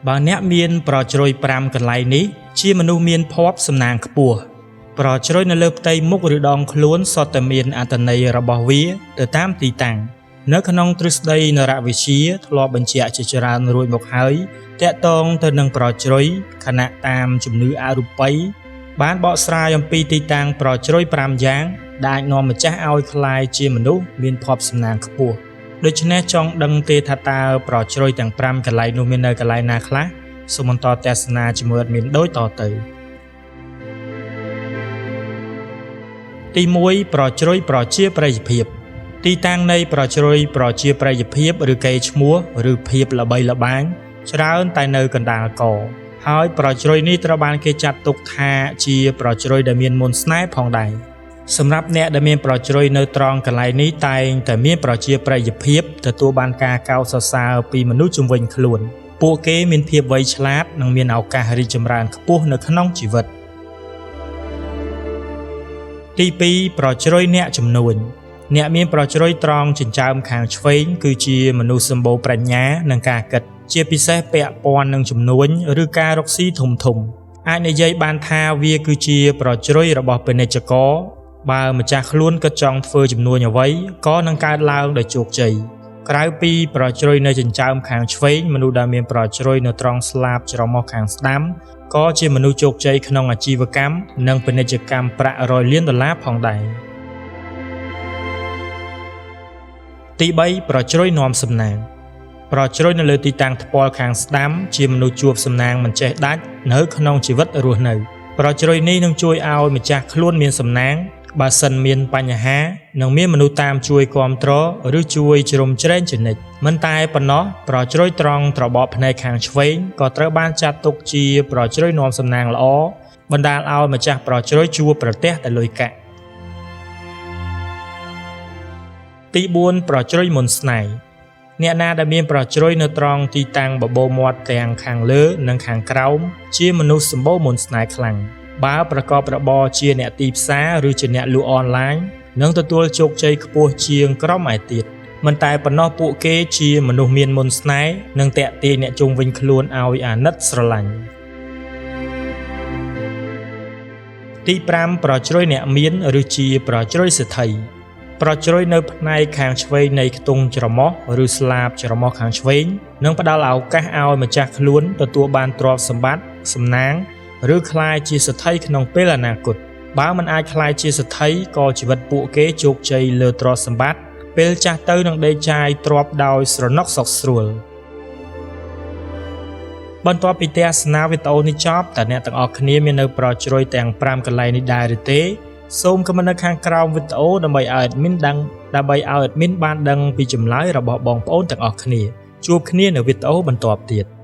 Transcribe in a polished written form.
បើអ្នកមានប្រជ្រុយ5កន្លែងនេះជាមនុស្សមានភ័ព្វសំណាងខ្ពស់ប្រជ្រុយនៅលើផ្ទៃមុខឬដងខ្លួនសុទ្ធតែមានអត្ថន័យរបស់វាទៅតាមទីតាំងនៅក្នុងទ្រឹស្ដីនរវិទ្យាធ្លាប់បញ្ជាក់ជាច្រើនរួចមកហើយតាក់ទងទៅនឹងប្រជ្រុយខណៈតាមជំនឿអរូបីបានបកស្រាយអំពីទីតាំងប្រជ្រុយ5យ៉ាងដែលអាចនាំម្ចាស់ឲ្យក្លាយជាមនុស្សមានភ័ព្វសំណាងខ្ពស់ដូច្នេះចង់ដឹងទេថាតើប្រជ្រុយទាំង5កន្លែងនោះមាននៅកន្លែងណាខ្លះសូមបន្តទស្សនាជាមួយ admin ដូចតទៅទី1ប្រជ្រុយប្រជាប្រិយភាពទីតាំងនៃប្រជ្រុយប្រជាប្រិយភាពឬកេរ្តិ៍ឈ្មោះឬភាពល្បីល្បាញច្រើនតែនៅកណ្ដាលកហើយប្រជ្រុយនេះត្រូវបានគេចាត់ទុកថាជាប្រជ្រុយដែលមានមន្តស្នេហ៍ផងដែរសម្រាប់អ្នកដែលមានប្រជ្រុយនៅត្រង់កន្លែងនេះតែងតែមានប្រជាប្រិយភាពទទួលបានការកោតសរសើរពីមនុស្សជុំវិញខ្លួនពួកគេមានភាពវៃឆ្លាតនិងមានឱកាសរីកចម្រើនខ្ពស់នៅក្នុងជីវិតទី2ប្រជ្រុយអ្នកជំនួញអ្នកមានប្រជ្រុយត្រង់ចិញ្ចើមខាងឆ្វេងគឺជាមនុស្សសម្បូរប្រាជ្ញានិងការគិតជាពិសេសពាក់ព័ន្ធនឹងជំនួញឬការរកស៊ីធំធំអាចនិយាយបានថាវាគឺជាប្រជ្រុយរបស់ពាណិជ្ជករបើម្ចាស់ខ្លួនគិតចង់ធ្វើជំនួញអ្វីក៏នឹងកើតឡើងដោយជោគជ័យក្រៅពីប្រជ្រុយនៅចិញ្ចើមខាងឆ្វេងមនុស្សដែលមានប្រជ្រុយនៅត្រង់ស្លាបច្រមុះខាងស្ដាំក៏ជាមនុស្សជោគជ័យក្នុងអាជីវកម្មនិងពាណិជ្ជកម្មប្រាក់រយលានដុល្លារផងដែរទី3ប្រជ្រុយនាំសំណាងប្រជ្រុយនៅលើទីតាំងថ្ពាល់ខាងស្ដាំជាមនុស្សជួបសំណាងមិនចេះដាច់នៅក្នុងជីវិតរស់នៅប្រជ្រុយនេះនឹងជួយឲ្យម្ចាស់ខ្លួនមានសំណាងបើសិនមានបញ្ហានឹងមានមនុស្សតាមជួយគាំទ្រឬជួយជ្រោមជ្រែងជានិច្ចមិនតែប៉ុណ្ណោះប្រជ្រុយត្រង់ត្របកភ្នែកខាងឆ្វេងក៏ត្រូវបានចាត់ទុកជាប្រជ្រុយនាំសំណាងល្អបណ្ដាលឲ្យម្ចាស់ប្រជ្រុយជួបប្រទះតែលុយកាក់ទី4ប្រជ្រុយមន្តស្នេហ៍អ្នកណាដែលមានប្រជ្រុយនៅត្រង់ទីតាំងបបោមាត់ទាំងខាងលើនិងខាងក្រោមជាមនុស្សសម្បូរមន្តស្នេហ៍ខ្លាំងបើប្រកបរបរជាអ្នកទីផ្សារឬជាអ្នកលក់អនឡាញនឹងទទួលជោគជ័យខ្ពស់ជាងក្រុមឯទៀតមិនតែប៉ុណ្ណោះពួកគេជាមនុស្សមានមន្តស្នេហ៍និងទាក់ទាញអ្នកជុំវិញខ្លួនឲ្យអាណិតស្រឡាញ់ទី5ប្រជ្រុយអ្នកមានឬជាប្រជ្រុយសេដ្ឋីប្រជ្រុយនៅផ្នែកខាងឆ្វេងនៃខ្ទង់ច្រមុះឬស្លាបច្រមុះខាងឆ្វេងនឹងផ្ដល់ឱកាសឲ្យម្ចាស់ខ្លួនទទួលបានទ្រព្យសម្បត្តិសំណាងឬក្លាយជាសេដ្ឋីក្នុងពេលអនាគតបើមិនអាចក្លាយជាសេដ្ឋីក៏ជីវិតពួកគេជោគជ័យលើទ្រព្យសម្បត្តិពេលចាស់ទៅនឹងដេកចាយទ្រព្យដោយស្រណុកសុខស្រួលបន្ទាប់ពីទស្សនាវីដេអូនេះចប់តើអ្នកទាំងអស់គ្នាមាននៅប្រជ្រុយទាំង5កន្លែងនេះដែរឬទេសូមខមមិននៅខាងក្រោមវីដេអូដើម្បីឲ្យ admin ដឹងដើម្បីឲ្យ admin បានដឹងពីចម្លើយរបស់បងប្អូនទាំងអស់គ្នាជួបគ្នានៅវីដេអូបន្ទាប់ទៀត។